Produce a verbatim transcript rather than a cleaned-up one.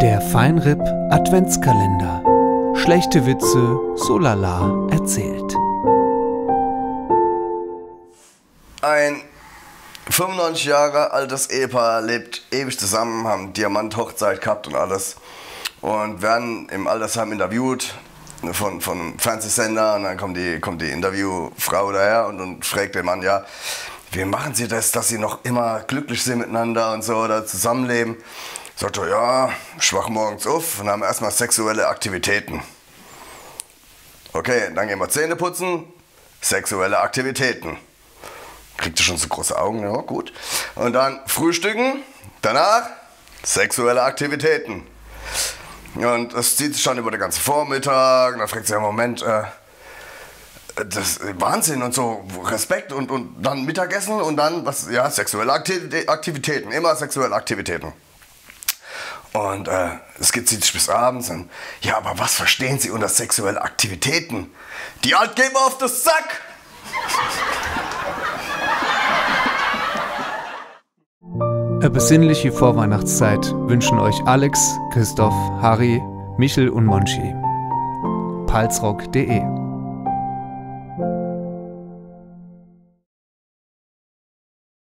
Der Fine R I P Adventskalender. Schlechte Witze, so lala erzählt. Ein fünfundneunzig Jahre altes Ehepaar lebt ewig zusammen, haben Diamanthochzeit gehabt und alles und werden im Altersheim interviewt von, von einem Fernsehsender und dann kommt die, kommt die Interviewfrau daher und, und fragt den Mann, ja, wie machen Sie das, dass Sie noch immer glücklich sind miteinander und so oder zusammenleben? Sagt er, ja, ich wach morgens auf und haben erstmal sexuelle Aktivitäten. Okay, dann gehen wir Zähne putzen, sexuelle Aktivitäten. Kriegt er schon so große Augen, ja, gut. Und dann frühstücken, danach sexuelle Aktivitäten. Und es zieht sich dann über den ganzen Vormittag. Und dann fragt sie, ja, Moment, äh, das ist Wahnsinn und so, Respekt und, und dann Mittagessen und dann, was, ja, sexuelle Aktivitä- Aktivitäten, immer sexuelle Aktivitäten. Und äh, es geht sich bis abends und, ja, aber was verstehen Sie unter sexuelle Aktivitäten? Die Alt gehen mir auf den Sack! E besinnliche Vorweihnachtszeit wünschen euch Alex, Christoph, Harry, Michel und Monchi. Palzrock punkt de